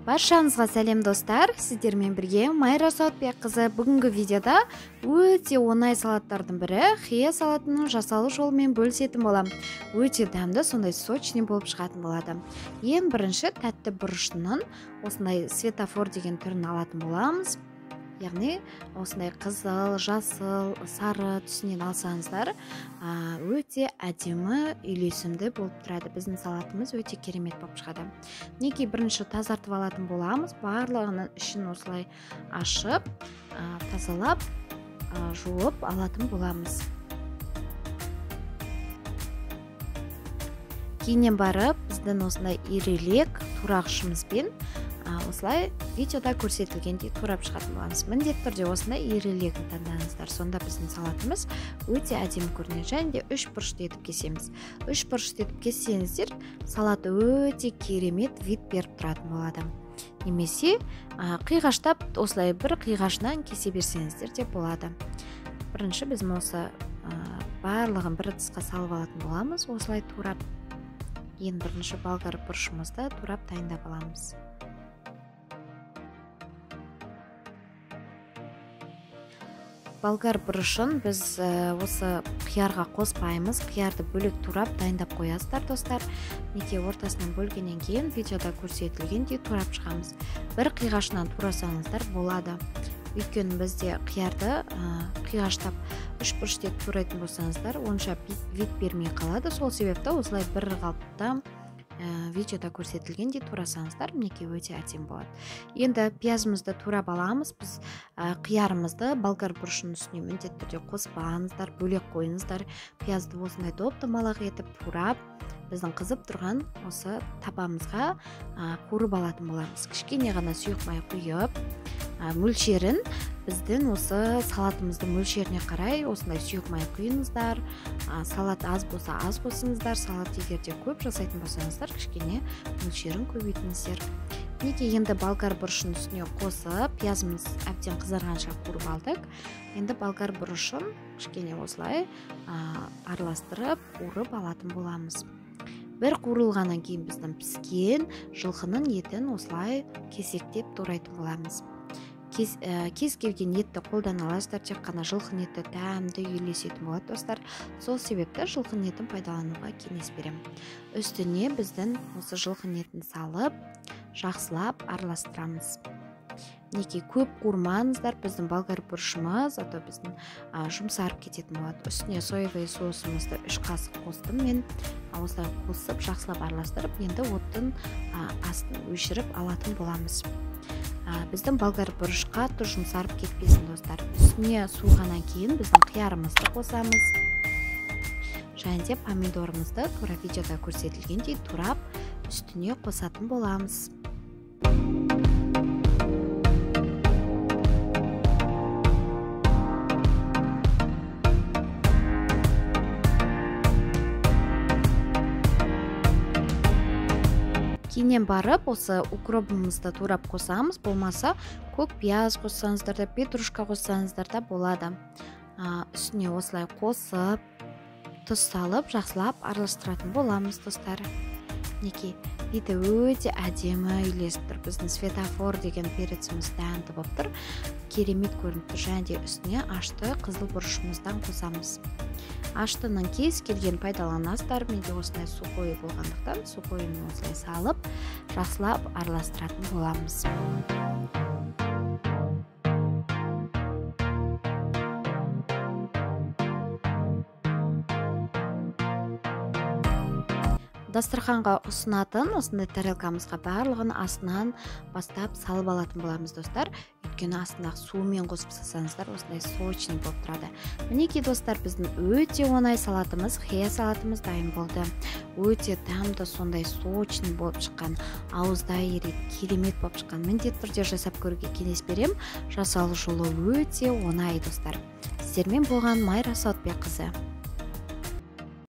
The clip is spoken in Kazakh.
Баршаңызға сәлем достар, сіздермен бірге Майра Сауытбекқызы. Бүгінгі видеода өте оңай салаттардың бірі хия салатының жасалу жолымен бөлісетін боламын. Өте дәмді, сондай сочный болып шығатын болады. Ең бірінші тәтті бұрышының осындай светофор деген түрін алатын боламыз. Яғни осындай қызыл, жасыл, сары түсінен алсаңыздар, өте әдемі үйлесімді болып тұрады. Біздің салатымыз өте керемет болып шығады. Мінекей бірінші тазартып алатын боламыз. Барлығының ішін осылай ашып, тазалап, жуып алатын боламыз. Кейіннен барып біздің осындай ирелек турағышымызбен осылай видеода көрсетілгендей турап шығатын боламыз. Міндетті түрде осындай ирелегін таңдаңыздар. Сонда біздің салатымыз өте әдемі көрінеді. Және де үш бұрышты етіп кесеміз. Үш бұрышты етіп кессеңіздер, салат өте керемет вид беріп тұратын болады. Немесе қиғаштап осылай бір қиғашынан кесе берсеңіздер де болады. Бірінші біз осы барлығын бір ыдысқа салып алатын боламыз. Осылай турап. Ең бірінші болгар бұрышымызды турап дайындап аламыз. Болгар бұрышын біз осы қиярға қоспаймыз. Қиярды бөлек турап дайындап қоясыздар достар. Мінекей ортасынан бөлгеннен кейін видеода көрсетілгендей турап шығамыз. Бір қиғашынан турасаңыздар болады. Өйткені бізде қиярды қиғаштап үш бұрыш етіп турайтын болсаңыздар, онша вид бермей қалады. Сол себепті осылай бір қалыпта видеода көрсетілгендей турасаңыздар, мінекей өте әдемі болады. Енді пиязымызды турап аламыз. Біз қиярымызды болгар бұрышының үстіне міндетті түрде қоспаңыздар, бөлек қойыңыздар. Пиязды осындай доп-домалақ етіп турап, біздің қызып тұрған осы табамызға қуырып алатын боламыз. Кішкене ғана сұйық май құйып, мөлшерін біздің осы салатымыздың мөлшеріне қарай осындай сұйық май құйыңыздар. Салат аз болса аз қосыңыздар, салат егер де көп жасайтын болсаңыздар, кішкене мөлшерін көбейтіңіздер. Мінекей енді болгар бұрышын үстіне қосып, пиязымыз әбден қызарғанша қуырып алдық. Енді болгар бұрышын кішкене осылай араластырып қуырып алатын боламыз. Бір қуырылғаннан кейін біздің піскен жылқының етін осылай кесектеп турайтын боламыз. Кез келген етті қолдана аласыздар, тек қана жылқының еті дәмді үйлесетін болады достар. Сол себепті жылқының етін пайдалануға кеңес беремін. Үстіне біздің осы жылқының етін салып, жақсылап араластырамыз. Мінекей көп қуырмаңыздар, біздің болгар бұрышымыз, а то біздің жұмсарып кететін болады. Үстіне соевый соусымызды 3 қасық қостым мен. Осылай қосып, жақсылап араластырып, енді оттың астын өшіріп алатын боламыз. Біздің болгар бұрыш қатты жұмсарып кетпесін достар. Үстіне суығаннан кейін біздің қиярымызды қосамыз. Және де помидорымызды тура видеода көрсетілгендей турап үстіне қосатын боламыз. Кейіннен барып осы укробымызды турап қосамыз. Болмаса көк пияз қоссаңыздар да, петрушка қоссаңыздар да болады. Үстіне осылай қосып, тұз салып, жақсылап араластыратын боламыз достар. Мінекей биті өте әдемі үйлесіп тұр. Біздің светофор деген переціміз дәмді болып тұр. Керемет көрініп тұр. Және де үстіне ашты қызыл бұрышымыздан қосамыз. Аштының кез келген пайдаланасыздар. Менде осындай сухойы болғандықтан сухойын осылай салып, жақсылап араластыратын боламыз. Дастарханға ұсынатын осындай тарелкамызға барлығын астынан бастап салып алатын боламыз достар. Өйткені астындағы суымен қосып салсаңыздар осындай сочный болып тұрады. Мінекей достар, біздің өте оңай салатымыз, хия салатымыз дайын болды. Өте дәмді, сондай сочный болып шыққан, ауызда ериді, керемет болып шыққан. Міндетті түрде жасап көруге кеңес беремін. Жасалу жолы өте оңай достар. Сіздермен болған Майра Сауытбекқызы.